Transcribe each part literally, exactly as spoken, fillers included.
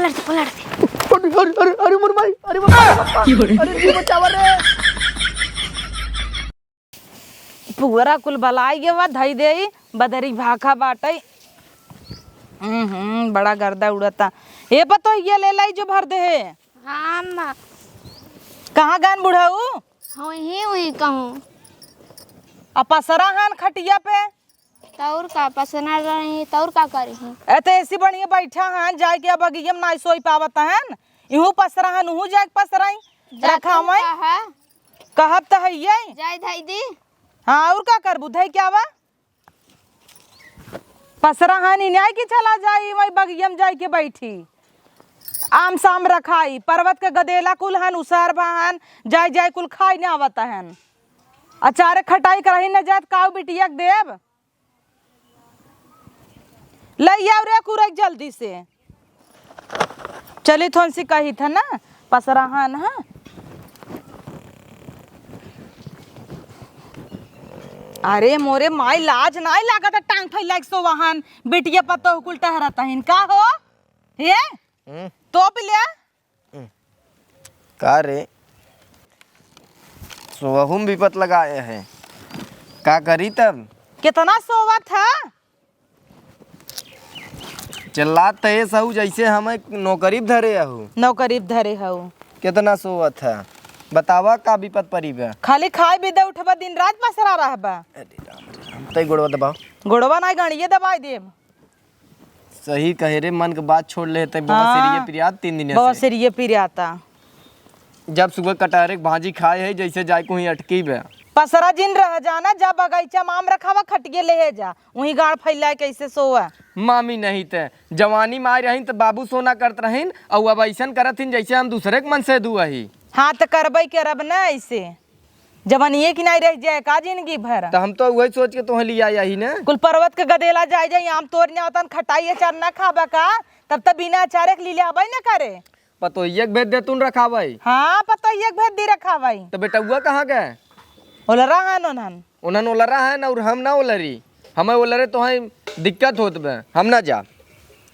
पलट दे, पलट दे। अरे, अरे, अरे, अरे, मोर माई, अरे, मोर माई, अरे, जी बचावा रे। पुअरा कुल बलाई गवा, धई देई, बदरी भाखा बाटई। हम्म, हम्म, बड़ा गर्दा उड़ता। ए पतोहिया, ले लाई जो भर दे है। हाँ, अम्मा। कहाँ गन बुढ़ऊ? वहीं, वहीं कहूँ। आ पसरा हन खटिया पे। तौर का पसरा रही, तौर का करी? ए, तो ऐसी बढ़िया बैठा हन, जाए के अब बगिया में नाई सोई पावत हन। इहू पसरा हन, उहू जाए के पसराई। जा तू रखावई। कहा। कहब त हइये। जाए धई दी। हाँ, और का करबू? धई क्या बा? पसरा हन, इन्हें की चला जाई, वही बगिया में जाए के बैठी। आम साम रखाई, पर्वत के गदेला कुल हन, उसार बा हन, जाए जाए कुल खाई ना आवत हन। अचारे खटाई करही न जात, काऊ बिटिया के देब। लई आव रे कुरई जल्दी से। चली थोन सी कही था ना, पसरा हन, हाँ। अरे मोरे माई, लाज नाई लागत, टांग फैला के सोवा हन, बिटिया पतोह कुल टहरत हन, का हो? हे? हम्म। तोप ले। हम्म। का रे? सोवहू में विपत लगाए है, का करी तब? कितना सोवत है? चिल्लात त ऐस हऊ जैसे हमें नौकरी पे धरे हऊ। नौकरी पे धरे हऊ। कितना सोवत है, बतावा का विपत परी बा? खाली खाए भी दे उठबा, दिन रात पसरा रहबा। अरे राम रे राम, तई गोड़वा दबाओ। गोड़वा नाई, गड़िए दबाई देब। सही कहे रे, मन के बात छोड़ ले, तई हाँ। बवासीरिये पिरियात तीन दिन से। बवासीरिये पिरियाता। जब सुबह कटहरे के भाजी खाए है, जैसे जाए को ही अटकी बे। पसरा जिन रह जाना, जा बगीचा में आम रखावा, खटिए ले जा, वहीं गाड़ फैलाए कैसे सोवा। मामी नहीं ते, जवानी में आए रही त बाबू सोना करत रहीन, और अब ऐसन करत हिन जैसे हम दूसरे के मन से दुआ ही। हाँ, त करबे करब न ऐसे, जवानिये की नाई रह जाए का जिंदगी भर। त हम तो वही सोच के तोहे लिया आई न। कुल पर्वत के गदेला जाए जाए, आम तोड़ ने आवतन, खटाई अचार ना खाबा का, तब त बिना अचारे के लीले आबे न करे। पतोहिया के भेज दे तू न रखावई। हाँ, पतोहिया के भेज दी रखावई। त बेटउआ कहाँ गए? ओलरा हन ओनहन। ओनहन ओलरा हन और हम ना ओलरी। हमें ओलरे तो है दिक्कत होत बे, हम ना जा।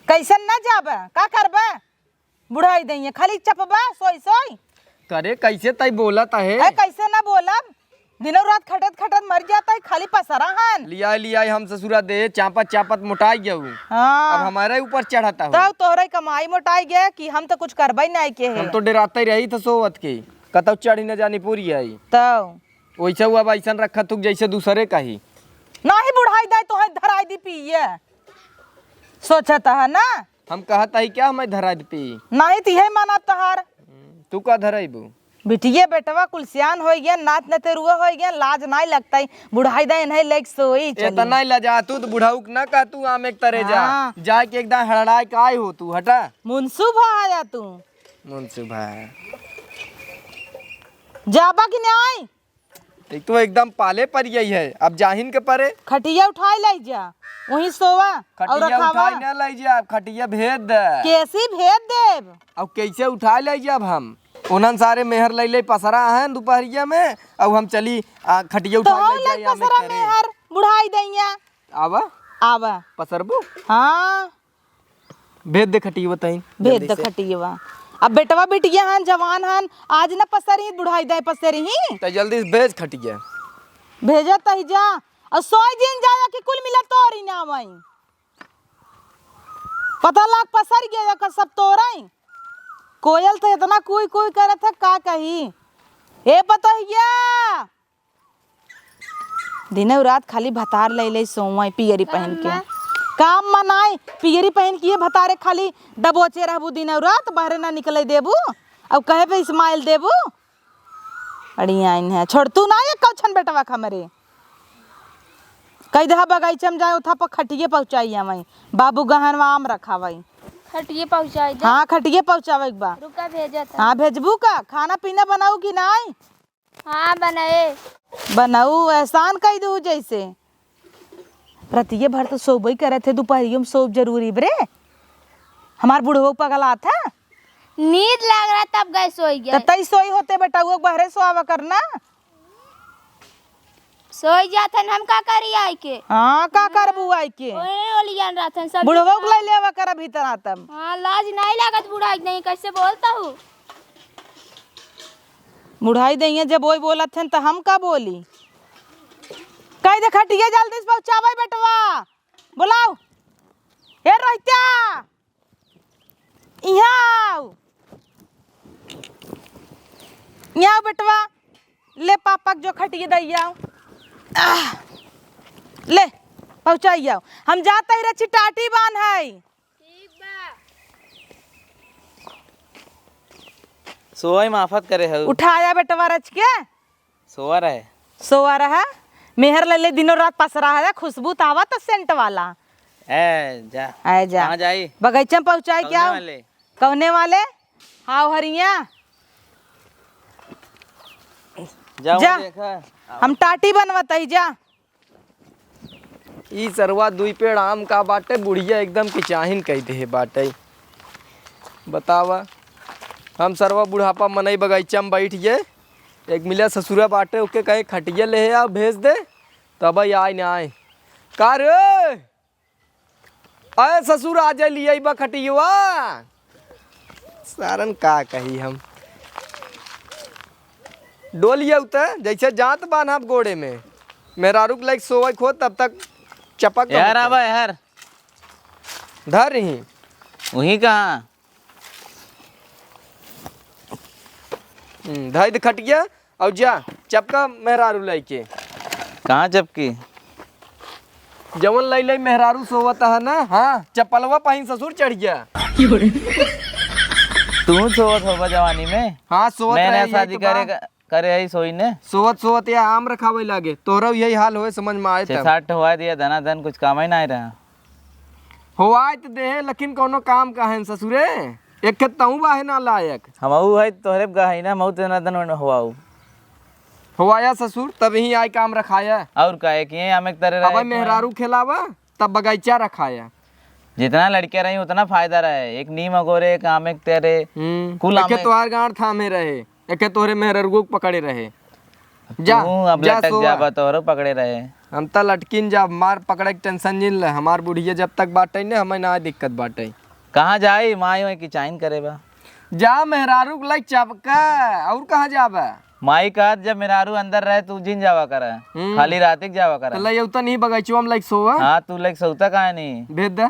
कैसन ना जाबे? का करबे? बुढ़ाई दइए, खाली चपबा, सोई सोई। करे कैसे तई बोलत है? ए, कैसे ना बोलब? दिनों रात खटत खटत मर जाता है, खाली पसरा हन। लियाई, लियाई, हम ससुरा दे, चापत, चापत मोटाई गया हूँ। हाँ। अब हमारे ऊपर चढ़ता हो। तब तोहरे कमाई मोटाई गया कि हम तो कुछ करबे नहीं के है। हम तो डराते रही थे सोवत के, कतौ चढ़ी न जानी पूरी आई। तब। वैसे हुआ अब ऐसन रखत थुक जैसे दूसरे का ही। नाही बुढ़ाई दाई तोहे धराई दी पिए। सोचत है ना? हम कहत ही क्या हमें धराई दी पी? नाही त इहे मानब तहार। तू का धराइबू? बिटिये बेटवा कुल सियान होइ गया, नात नतेरुआ होइ गया, लाज नाई लगता है। बुढ़ाई दा इन्हें लेके सोई चली। इतना ही लजा तू तो बुढ़ाऊ के ना कह तू आम एक तरे जा। हाँ। जाके एकदम हड़ाई का आई हो तू, हटा। मुनसुब आया तू। मुनसुब है। जाबा कि नहीं? एक तो एकदम पाले पर यही है, अब जाहिन के परे। खटिया उठाई लाई जा, वहीं सोवा और खटिया रखावा। उठाई ना लाई जा, अब खटिया भेज दे। कैसी भेज देब? अब कैसे उठाई लाई जा अब हम? उन्हन सारे मेहर लै ले पसरा हैं दोपहरिया में, अब हम चली, आ, खटिया तो उठाई हम लाई लाई जा, पसरा मेहर बुढ़ाई दैया। आवा। आवा। पसरबू? हाँ। भेज दे खटियवा तईं, भेज जल्दी दे से। खटियवा। अब बेटवा बिटिया हन, जवान हन, आज न पसरी, बुढ़ाई दाई पसरी ही। त जल्दी से भेज खटिया। भेजा तही जा। और सोई जिन जाया कि कुल मिला तोरी ना वई। पता लाग पसर गया का सब तोरई। कोयल तो इतना कुई कुई करत है, का कही। ए पतोहिया, दिनौ रात खाली भतार लइ लइ सोवइ पियरी पहिन के। अम्मा। काम मनाई, पियरी पहिन के ये भतारे खाली दबोचे रहबू दिनौ रात, बहरे ना निकले देबू। अब कहे पे इस्माइल देबू। अड़ियाइन है, छोड़ तू ना ये कौछन बेटवा क हमरे। कहि दहा बगइचा में जाए, उथा पर खटिये पहुँचाई आवई। बाबू गहनवा आम रखावई। खटिये पहुँचाई दे। हाँ, खटिये पहुँचावे के बा। रुका भेजत है। हाँ, भेजबू का? खाना पीना बनाऊ कि नाई? हाँ, बनाए। बनाऊ, एहसान कइ दू जैसे। रतिये भर तो सोबई करत है, दुपहरियो में सोब जरूरी बरे। हमार बुढ़ऊ पगलात है। नींद लाग रहा तब गए सोई गए। त तई सोई होते बेटा, वो बहरे सोआवा करना। सोई जात हन, हम का करी आई के? हाँ, का करबू आई के? ओए ओलियन रहत हन सब। बुढ़वा के लइ लेवा कर भीतर आतम। हाँ, लाज नाहीं लागत बुढ़ाई नहीं, कैसे बोलता हूँ? बुढ़ाई दइया जब ओई बोलत हन त हम का बोली? कहि दे खटिया जल्दी से पहुँचावे बेटवा। बोलाओ। ए रोहित्या। इहाँ आओ। इहाँ आओ बेटवा। ले पापा के जो खटिया दइया आओ। आह। ले, पहुँचाई आओ। हम जात ही रची टाटी बान है। ठीक बा। सोई माफत करे हऊ। उठाया बेटवा रच के। सोआ रहे। सोआ रहा। मेहर ले ले दिनों रात पसरा है, खुशबू त आवत सेंट वाला। ए, जा। ए, जा। कहाँ जाई? बगीचा में पहुँचाई कौने क्या? वाले? कौने वाले? हाँ, हरिया। जाओ जा। देखा। हम टाटी बनवत ही, जा। ई सरवा दुई पेड़ आम का बाटे, बुढ़िया एकदम किचाहिन कहि देहे बाटे। बतावा, हम सरवा बुढ़ापा मनई बगीचा में बैठ गए, एक मिला ससुरा बाटे, ओके कहे खटिया ले आ, भेज दे, तब आई आए ना आए। का रे? अरे ससुर, आ जा, लिया बा खटियवा। सारन का कही हम। डोलिया उते, जैसे जात बान्हब गोड़े में। मेहरारू के लाइक सोवै खो, तब तक चपक यार, आवा यार। धर रही। वहीं कहाँ? हम्म, धइ दे खटिया, और जा, चपका मेहरारू लइके। कहाँ चपकी? जवन लइ लइ मेहरारू सोवत है ना, हाँ, चप्पलवा पहिन ससुर चढ़ गया। तू सोवत होबा जवानी में? हाँ, सोवत नया रहे, नया यही शादी तो बा। करे का, करे आई सोई ने। सोवत सोवत या आम रखावे लागे, तोहरा यही हाल होए समझ में आए छे तब। साठ होआ दिया, धना धन कुछ काम ही ना रहा। होआए त देहे, लेकिन कौनो काम का है ससुरे? एक खेत तहूँ बाहे ना लायक। हमहू है तोहरे गहई ना, हमहू तेना दन होआऊ। होआया ससुर, तब ही आई काम रखाया। और का, एक ये आमे के तरे अब रहे, मेहरारू खेलावा, तब बगीचा रखाया। जितना लड़के रही, उतना फायदा रहे। एक नीम अगोरे, एक आमे के तरे, हम्म, कुल एक आमे। तोहार गांड थामे रहे। एके तोहरे मेहररुओ के पकड़े रहे। जा, तू अब जा लटक सोवा। जाबा, तोहरो पकड़े रहे। हम त लटकिन जाब, मार पकड़े के tension जिन ले। हमार बुढ़िया जब तक बाटे ने, हमें ना दिक्कत बाटे। कहाँ जाई? माई वहीं की चाइन करे बा। जा मेहरारू के लाइक चपका, और कहाँ जाबा? माई कहत जब मेहरारू अंदर रहे, तू जिन जावा करे। हम्म। खाली रात के जावा करे। त ले उतना नहीं बगैचवा में लाइक सोवा। हाँ, तू लाइक सोता काहे नहीं? भेज दे।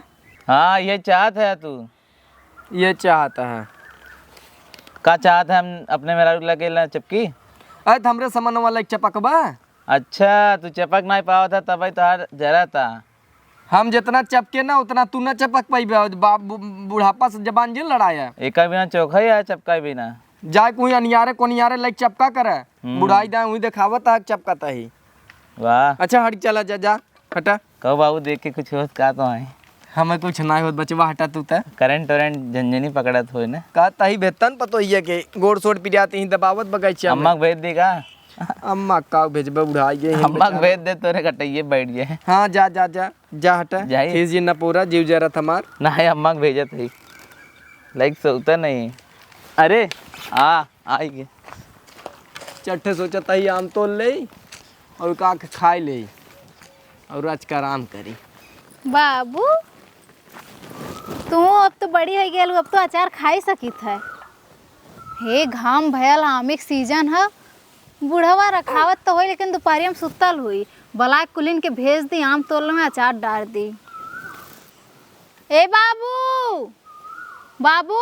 हाँ, ये चाहत है तू। ये चाहत है। का चाहत है, हम अपने मेहरारू लगे ला चपकी? अरे, त हमरे समनवा लाइक चपकबा। अच्छा, तू चपक नाहीं पावत है, तबे तोहार जरा था। हम जितना चपके ना, उतना तू ना चपक पाइबे। बा-, बु-, बुढ़ापा से जबान जिन लड़ाया। एका बिना चोखा ही है, चपका बिना। जाए कोई अनियारे कोनियारे लाइक चपका करे। हम्म। बुढ़ाई दाए वही देखावत है, चपकता ही। वाह। अच्छा, हट, चला जा, जा। हटा। कहो बाबू, देख के कुछ होत का तो है? हमें कुछ ना होत बचवा, हटा तू त। करंट वरंट झंझनी पकड़त होए ना? का तही भेतन पतोहिया के गोड़ सोट पिरात ही दबावत बगैचा में। अम्मा के भेज दी का? अम्मा का भेजबे, बुढ़ा गए हैं अम्मा के बेचारा। भेज दे, तोरे कटइये बैठ गए। हाँ, जा, जा, जा, जा हटा। जाई। खींच जी ना पूरा जीव जरत हमार। ना है, अम्मा के भेजत है। लाइक सोता नहीं। अरे, आ, आई गे। चट्ठे सोचत ही आम तोड़ ले। और का के खाए ले और आज का आराम करी। बाबू, तू अब तो बड़ी हो गेल, अब तो अचार खाई सकित है। हे घाम भयल, आमे के सीजन ह, बुढ़वा रखावत तो होई, लेकिन दुपहरिया में सुतल होई। बलाय कुलिन के भेज दी, आम तोड़ में अचार डार दी। ए बाबू, बाबू,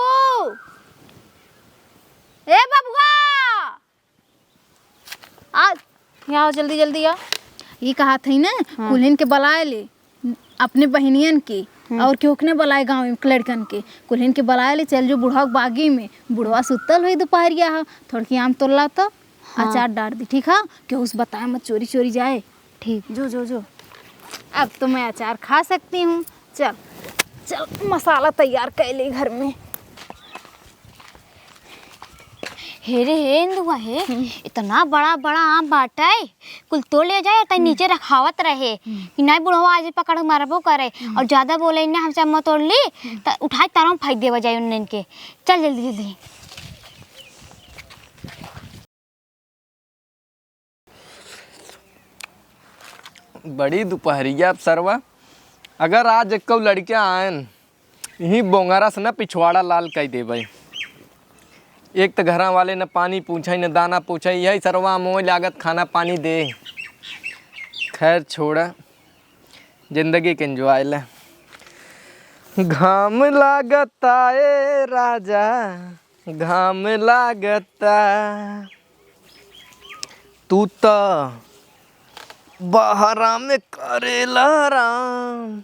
ए बबुआ, आ, यहाँ आओ, जल्दी, जल्दी आओ। ई कहत हई ना, हाँ। कुल्हिन के बलाए ले, अपने बहिनियन के, हम्म। और केहू के ना बलाए गाँव में लड़कन के, कुल्हिन के बलाए ले, चल जो बुढ़वा के बागी में, बुढ़वा सुतल होई दुपहरिया ह, थोड़की आम तोड़ ला तो, हाँ। अचार डार दी, ठीक है? केहू से बताए मत, चोरी चोरी जाए। ठीक। जो, जो, जो। अब तो मैं अचार खा सकती हूँ। चल, चल, मसाला तैयार कर ले घर में। हे रे, हे इंदुआ, हे, हम्म। इतना बड़ा बड़ा आम बाटे, कुल तोड़ ले जाए, तई हम्म। नीचे रखावत रहे, हम्म। कि नहीं बुढ़वा आज पकड़ के मारबो करे, हम्म। और ज्यादा बोले ना, हमसे अम्मा तोड़ ली, हम्म। त उठाए तारों फेंक देवा जाए उन्नन के। चल जल्दी जल्दी। बड़ी दुपहरिया अब सरवा, अगर आज एक्कौ लड़िका आएन, इहीं बोंगरा से न पिछवाड़ा लाल कइ देबै। एक त घरा वाले न पानी पूछै, न दाना पूछै, यही सरवा मोय लागत खाना पानी दे। खैर छोड़ा, जिंदगी के enjoy ले। घाम लागता ए राजा, घाम लागता। तू त बहरा में करेला आराम।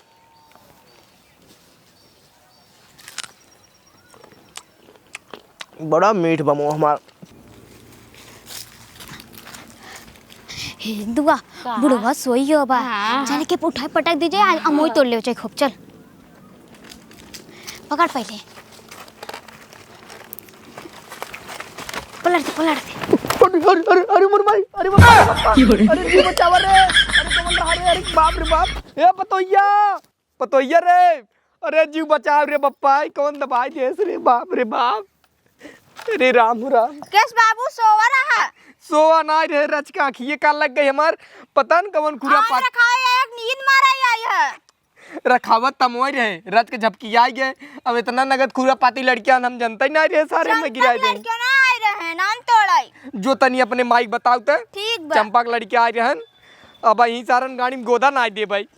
बड़ा मीठ बा मुँह हमार। हे दुआ, का? बुढ़वा सोई हो बा। हाँ। चल के उठाए पटक दीजिए, आ, अमोई तोड़ ले चाहे खूब, चल। पकड़ पहले। पलट दे, पलट दे। अरे, अरे, अरे, अरे, मोर माई, अरे, बाप रे, बाप रे। अरे, जीव बचावा रे। अरे, कौन रहा रे? अरे, बाप रे, बाप। ए, पतोहिया, पतोहिया रे। अरे, जीव बचाव रे, बप्पा, ई कौन दबाई देस रे, बाप रे, बाप। अरे, राम, राम। केस बाबू, सोवा रहा? सोवा नाई रहे, रच के आँखिए का लग गई हमार। पता न कौन खुरा आम पात रखा है, एक नींद मारा आई है। रखावत त मोय रहे, रच के झपकियाई गए। अब इतना नगद खुरापाती लड़कियां हम जनते ही ना रहे, सारे में गिराई दे। लड़कियों ना आए रहे, नाम तोड़ाई। जो तनी अपने माई बताओ त। ठीक बा। चंपा के लड़के आए रहन, अब यहीं सारन गाड़ी में गोदा ना दे भाई।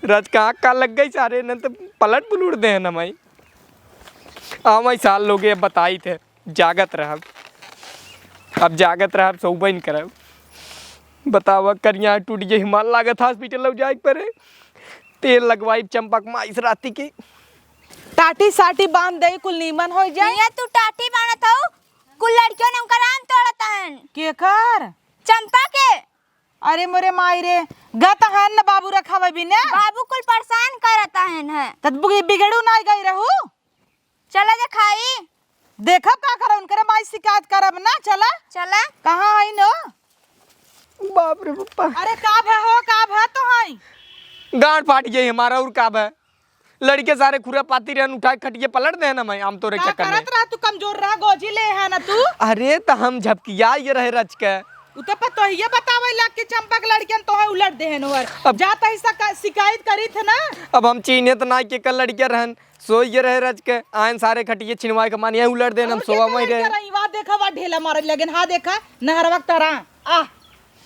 रच का आँख का लग गई सारे, न तो पलट बुलूट दे ना माई। आ माई साल लोगे अब बताई थे। जागत रहब, अब जागत रहब, सोबे न करब। बतावा, करिया टूट गई, हिमाल लागत hospital लग जाए के परे। तेल लगवाई चंपक माइस राती की। टाटी साटी बांध दे, कुल नीमन हो जाए। ये तू टाटी बांधत हऊ, कुल लड़कियों ने उनका राम तोड़त हन। केकर? चंपा के। अरे मोरे माई रे, गत हन न बाबू रखावे बिने। बाबू कुल परेशान करत हन है। तब बिगड़ू ना गई रहू। चला देखाई। देखब का करे, उनकरे माई शिकायत करब ना, चला। चला। कहाँ है नो? बाप रे पप्पा। अरे का भा हो, का भा तो है? गांड फाट गई हमारा, और का भा? लड़के सारे खुरा पाती रहन, उठा के खटिए पलट दे ना मैं, आम तोरे का चक्कर में। करत रहा तू, कमजोर रहा, गोजी ले है ना तू? अरे त हम झपकिया ये रहे रच के। उ तो पतोहिए बतावे लाग के चंपा के लड़कियन तोहे उलट देहन ओहर। अब जात ही सका-, शिकायत करी थे ना। अब हम चीन्हे त ना के कर लड़किया रहन, सोइए रहे रच के, आयन सारे खटिए छिनवाए के मानिया उलट देन, हम और सोवा के मई रहे। लड़का रही, वहाँ देखा, वहाँ ढेला मारे लगेन, हाँ देखा, नहरवा के तरह, आ,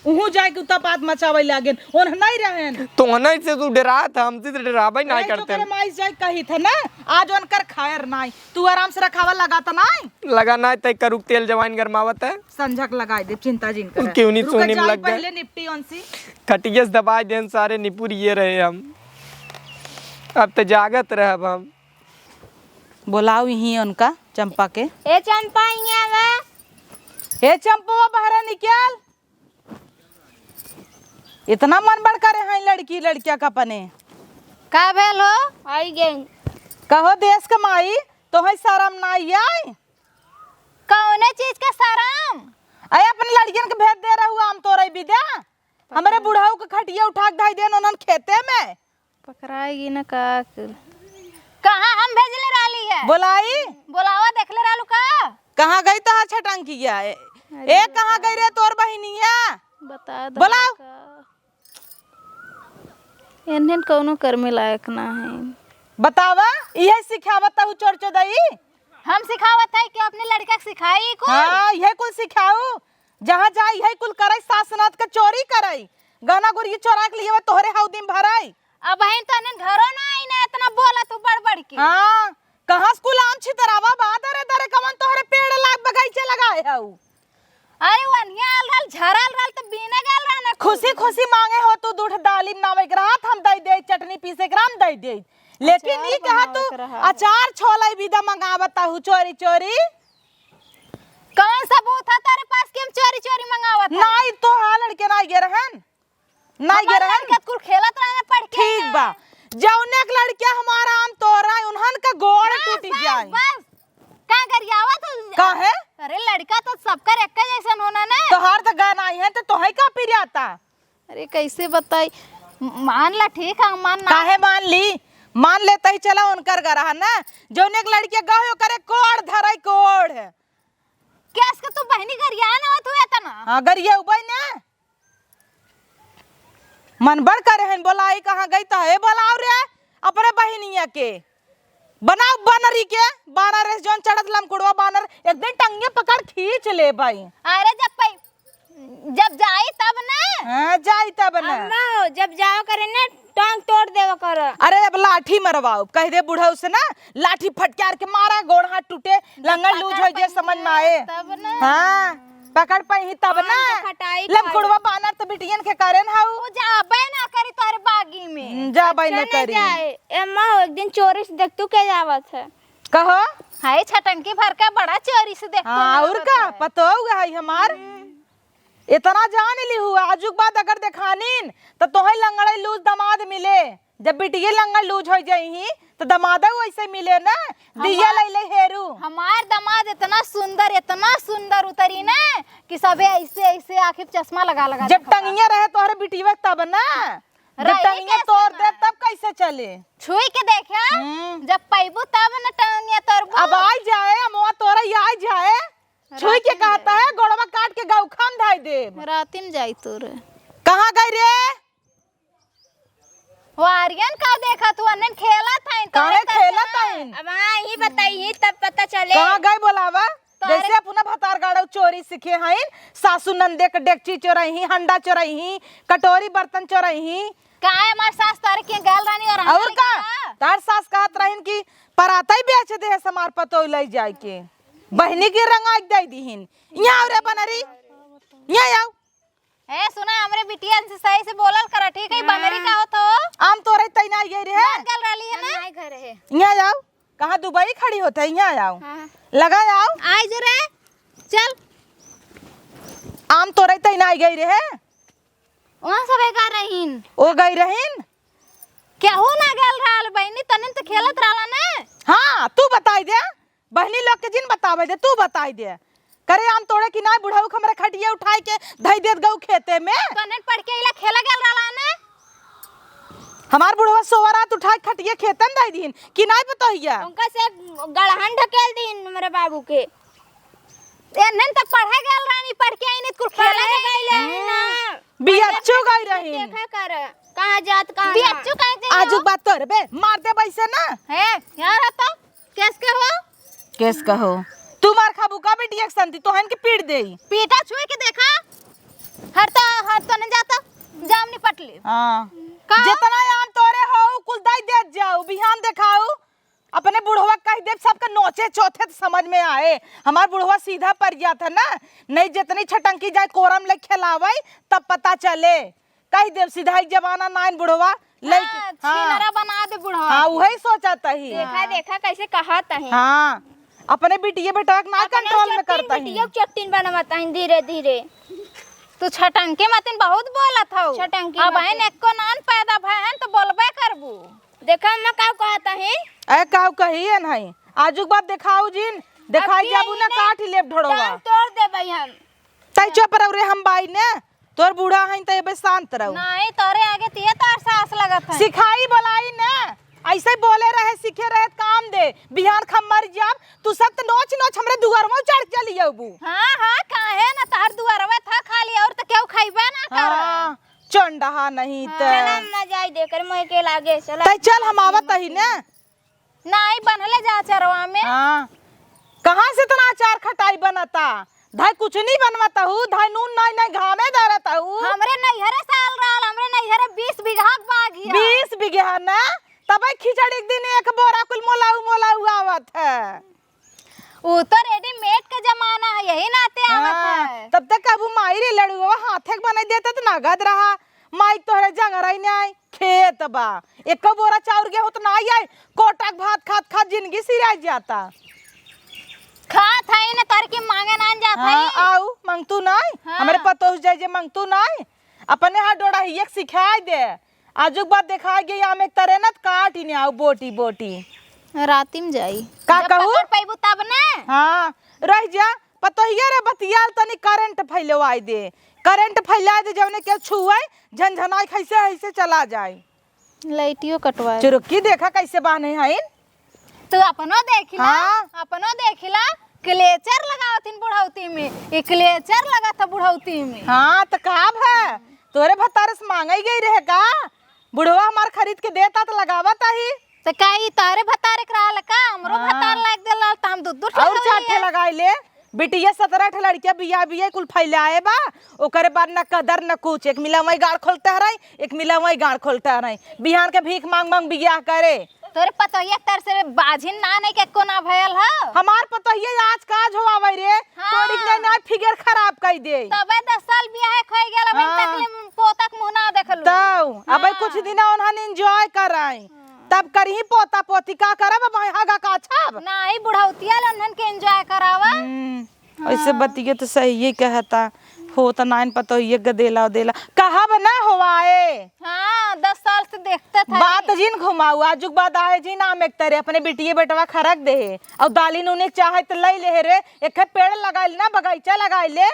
उहू जाए के उतपात मचावे लागेन, ओन्ह नहीं रहेन। तो नहीं से तू डरात है, हमसे तो डरावे नहीं ए, जो करते। करे माई जाए कही थे ना, आज ओनकर खैर नहीं, तू आराम से रखावा लगा त नहीं। लगा नहीं, तय करुक तेल जवाइन गरमावत है। संझक लगाई दे, चिंता जिन करे। क्यों नहीं रुक सोने में जाई लग गए? पहले निपटी ओनसी। खटियस दबाई देन सारे निपुर ये रहे हम। अब त जागत रहब हम। बोलाओ यहीं उनका, चंपा के। ए चंपा, इहाँ आवा। ए चंपवा, बहरा निकल। इतना मन बड़ करे हैं लड़की, लड़किया का अपने। का भेल हो? आई गई। कहो देश के माई, तोहे शरम नाई आय? कौने चीज के शरम? अरे अपने लड़कियन के भेज दे रहू आम तोड़े बिद्या। हमरे बुढ़ऊ के खटिया उठा के धई देन उन्हन खेते में। पकड़ाएगी ना का? कहाँ हम भेजले रहली है? बोलाई। बोलावा देखले रहलू का? कहाँ गई तोहार छटंकिया? ए, अरे ए, कहाँ गई रे तोर बहिनिया? बता दो बोलाओ। का? एन्हन कौनो कर्मे लायक ना है। बतावा, इहे सिखावत हऊ चोर चोदई? हम सिखावत है कि अपने लड़का के सिखाई कुल? हाँ, इहे कुल सिखाऊ। जहाँ जाई है कुल करई, सास ननद के चोरी करई, गहना गुरिया चोरा के लिए तोहरे हऊ दिन भरई। अब बहिन तो अनन घरो ना आई ना, इतना बोला तू बड़ बड़ के। हाँ, कहाँ से कुल आम छितरावा बा, दरे दरे कवन तोहरे पेड़ लाग बगीचे लगाए हऊ। अरे वनिया आल रहल, झरल रहल त बीने गल रहल ना। खुशी खुशी मांगे हो तू दूध दाली बनावे के रहत, हम दई दे, चटनी पीसे के रहत, हम दई दे। लेकिन अचार ई कहा तू बनावे के रहत। अचार छोले बिदा मंगावत हऊ चोरी चोरी। कौन सबूत है तेरे पास कि हम चोरी चोरी मंगावत है? नाई तो हाँ लड़के नाई गे रहन। नाई गे हमार रहन। लड़का कुल खेलत रहन पढ़ के। ठीक बा। जौने के लड़के हमारा आम तोरा है, उन्हन का गोड़ बस, टूटी बस, जाए। बस। का गरियावा तू? काहे? अरे लड़का तो सबकर एक जैसन होना ना। तोहार तो गाना आई है तो तोहे का पिरियाता? अरे कैसे बताई? मान ला ठीक है, मान ना। काहे मान ली? मान लेते ही चला उनकर गरहा ना। जौने के लड़के गहो करे कोड़ धराई कोड़। क्या इसका तू बहनी गरिया ना हो तू इतना? हाँ गरिया उबई ना। मन बड़ करे हन, बोलाई कहाँ गई त है, बोलाओ रे अपने बहिनिया के। बनाओ बानरी के, बानर है जौन चढ़त लमकुड़वा बानर, एक दिन टंगिया पकड़ खींच लेबइ। अरे जब पै-, जब जाई तब ना। हाँ, जाई तब ना। अम्मा हो, जब जाओ करे ना, टांग तोड़ देवा कर। अरे अब लाठी मरवाओ, कह दे बुढ़ऊ से ना, लाठी फटकार के मारा, गोड़ हाथ टूटे, लंगड़ लूज होइ जे, समझ में आए। तब ना। हाँ, पकड़ पाई तब ना। आम के खटाई खाई। लमकुड़वा बानर तो बिटियन के करेन हऊ। वो जाबे ना करी तोहरे बागी में। हम्म, जाबे ना करी। जाए। ए माँ, एक दिन चोरी से देख तू के जावत है। कहो। हाय, छटंकी भर के बड़ा चोरी से देख तू हाँ, और का? पतो हुआ है हमार। हम्म। इतना जान ली हुआ, आजुक बाद अगर देखानीन, तो तोहे लंगड़े लूज दमाद मिले। जब बिटिये लंगड़ लूज होइ जइहीं, त दमादउ वइसे मिले ना, दिया हमार, लइले हेरू। हमार दमाद इतना सुंदर, इतना सुंदर उतरी ना कि सबे अइसे, अइसे आँखी पे चश्मा लगा, लगा जब देखत बा। टंगिया रहे तोहरे बिटिया तब ना, जब रही टंगिया कैसे तोड़ दे ना? तब कैसे चले? छुई के देखे, हम्म। जब पैबू तब न टंगिया तोड़बू। अब आइ जाए, अमवा तोरा आइ जाए, छुई के राती में। कहता है, गोड़वा काट के गौखा में धाई देब। राती में जाई तोरे। कहाँ गई रे? वो आर्यन का देखत हूँ, अनन खेलत हईन, काहे तोरे तरफ से खेलत ना। हईन? अब हाँ, यही बताई, तब पता चले। कहाँ गए बोलावा? तोरे जैसे अपना भतार गाड़ो चोरी सीखे हईन, सासू नंदे के डेगची चोरइहीं, हंडा चोरइहीं, कटोरी बर्तन चोरइहीं। काहे हमार सास तोरे के गल रहनी और हम और नहीं का? का? तार सास कहत रहिन कि परातई बेच दे हस हमार पतोह लई जाए के। बहिनी के रंगाई दे दीहिन। यहाँ आओ रे बनरी, यहाँ आओ। ए, सुना, हमरे बिटियन से सही से बोलल करा, ठीक है? हाँ। बनरी का होत हो? आम तोरे तैना आई गई रहे। मार गल रहली है ना? नहीं घर है। यहाँ आओ। कहाँ दुबई खड़ी होत है? यहाँ आओ। हाँ। लगा आओ। आई जो रे। चल। आम तोरे तैना आई गई रहे। वहाँ सब एका रहीन। ओ गई रहीन? केहू ना गल रहल बहिनी, तनिन तो खेलत रहला ने। हाँ, तू बताई दे। बहिनी लोग के जिन बतावे दे, तू बताई दे। करे आम तोड़े कि नाई, बुढ़ऊ के हमरे खटिया उठाई के धई देत गऊ खेते में। तनिन पढ़ के इला खेला गल रहला ने। हमार बुढ़वा सोवा रात उठाई खटिया खेतन धई दीन कि नाई पतोहिया। उनका से गड़हन ढकेल दीन हमरे बाबू के। एनन त पढ़े गल रहनी, पढ़ के आईनी, कुल खेले पढ़े गइले हम्म। ना। बियच्चू गई रही। देखा कर, कहाँ जात, कहाँ ना। बियच्चू कहीं जाई आजू हो? बात तोर बे, मार दे वैसे ना। हे, यार, तो केस के हो? केस कहो। तू मार खाबू का बिटिया के संती, तोहन के पीट देई। पीटा छुई के देखा। हर तो, हर तो न जाता, जाम निपट ले। हाँ। का? जितना आम तोरे हो, कुल दाई देत जाऊ, बिहान देखाऊ। अपने बुढ़वा कह देब सबके नोचे चोथे त समझ में आए। हमार बुढ़वा सीधा पड़ जात है ना, नहीं जितनी छटंकी जाए कोरम ले खेलावे तब पता चले। कह देब सीधा एक जमाना नाइन बुढ़वा ले हाँ, हाँ। छिनरा बना दे बुढ़वा। हाँ, उहे सोचत ही। देखा, हाँ। देखा कैसे कहत ही। हाँ, अपने बिटिये बेटवा के ना अपने कंट्रोल में चट्टीन करता ही। बिटिया के चट्टीन बनवत ही धीरे धीरे। तू छटंकी मतिन बहुत बोलत हऊ। छटंकी अब मतिन। बहन एको नान पैदा भय हन तो बोलबे करबू। देखा, अम्मा, काऊ कहत ही? ए, काऊ कही है नहीं? आजुक बात देखाऊ जिन, देखाई अबकी जाबू ना, आईने काट लेब ढोड़वा। टांग तोड़ देबई हम। तै चुप रहो रे, हम बाई ने, तोर बूढ़ा हईन, तै बे शांत रहो। नहीं, तोरे आगे तिये तोर सास लगत है। सिखाई बोलाई ने, ऐसे बोले रहे, सीखे रहे, काम दे। बिहान खम मर जाब, तू सब त नोच नोच हमरे दुआरवा चढ़ चली अबू। हाँ, हाँ, काहे ना, तोहर दुआरवा था खाली, और त केहू खइबे ना कर। हाँ। चंडहा नहीं हाँ। त। चला, अम्मा, जाई दे कर, मोए के लागे, चला। तै चल, हम आवत ही ने। नाई बनले जा अचरवा में। हाँ। कहाँ से इतना अचार खटाई बनता? धाई कुछ नहीं बनवत हऊ, धाई नून नाई, नाई घामे धरत हऊ। हमरे नैहरे साल रहल, हमरे नैहरे बीस बीघा के बाग हिया। बीस बीघा ना? तबे खिचड़ी के दिन एक बोरा कुल मोलाऊ, मोलाऊ आवत है। ऊ तो readymade के जमाना है, यही नाते आवत हाँ, है। तब तक अब माई रे लड़ुआ हाथे के बनाई देते त नगद रहा। माई तोहरे जंगराई ने आई, खेत बा। एको बोरा चाउर गेहूं त ना आई, कोटा के भात खात खात जिंदगी सिराई जाता। खात है न, तोर की मांगे नान जात हाँ, है। आऊ, मंगतू नाई। हाँ। हमरे पतोह जाए जे मंगतू नाई। अपने हाथ डोड़ा ही एक सिखाई दे। आजुक बाद देखाई गई, आम एक तरे न त काट ही ने आऊ बोटी बोटी। राती में जाई। का जब कहू? पकड़ पइबू तब ने। हाँ, रह जा। पतोहिया रे बतियाल तनी करंट फैलवाई दे। करंट फैला दे, जौने के छुए, झनझनाई कैसे ऐसे चला जाए। लाइटियो कटवाए। चुरुक्की देखा कैसे बान्हे हईन। तू अपनो देखिला, हाँ। अपनो देखिला, क्लेचर लगावत हिन बुढ़ौती में। ई क्लेचर लगात ह बुढ़ौती में। हाँ, त का भा? तोरे भतारे से मांगई गई रहे का? बुढ़वा हमार खरीद के देता त लगावत आही। त का ई तोरे भतारे के रहल का? हमरो हाँ। भतार लाग देला त हम दू दू ठे और ले चार ठे लिया। लगाई ले। बिटिया सतरह ठे लड़किया बियाह बियाह कुल फैलाए बा। ओकरे बाद न कदर न कुछ। एक मिला वही गाड़ खोलता रही, एक मिला वही गाड़ खोलता रही। बिहान के भीख मांग मांग बियाह करे। तोरे पतोहिया तर से बाझिन ना नहीं के कोना भयल ह। हमार पतोहिया आज काज हो आवे रे। हाँ। तोड़ी के ना फिगर खराब कर दे। तबे दस साल बियाह खोई गेल, अबे हाँ। तक ले पोतक मुंह ना देखलू। तौ अबे हाँ। कुछ दिन उन्हन एंजॉय कराई। तब करही पोता पोती का करब, अब हगा का छाब। नाही बुढ़ौतिया ले उन्हन के एंजॉय करावा। हम्म, ऐसे हाँ। बतिये तो सही कहता। हो त नाइन पतोहिए के देला देला। कहब ना होवाए। हाँ, दस साल से देखते थे। बात जिन घुमाऊ, आजुक बाद आए जिन आम एक तरे अपने बिटिये बेटवा खरक दे। और दाली नूने चाहे त लई ले रे, एक ठे पेड़ लगाई ले ना, बगीचा लगाई ले।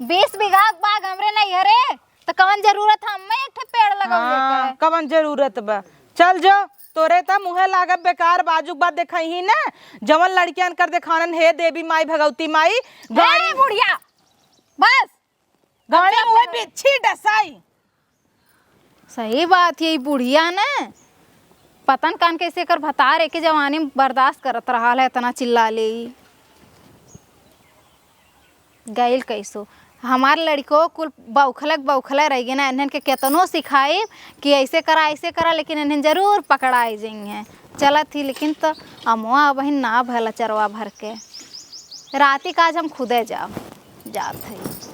बीस बीघा के बाग हमरे नहीं हरे, त कवन जरूरत है हमें एक ठे पेड़ लगावे हाँ, के? कवन जरूरत बा? चल जो, तोरे त मुँहे लागब बेकार, बाजुक बात देखई ही ना, जवन लड़कियन कर देखानन, हे देवी माई, भगवती माई, गाड़ी हे बुढ़िया, बस। गाड़ी मुँहे बिच्छी डसाई। सही बात है, ई बुढ़िया ने पता न कान कैसे कर भतार एके जवानी में बर्दाश्त करत रहल है, इतना चिल्ला ले ई। गइल कैसो। हमार लड़िको कुल बौखलक बौखले रह गए ना, इन्हन के केतनो सिखाई कि ऐसे करा, ऐसे करा, लेकिन इन्हन जरूर पकड़ाई जइहें। चलत ही, लेकिन त अमवा अबहिन ना भला चरवा भर के। राती का आज हम खुदे जाब, जात है।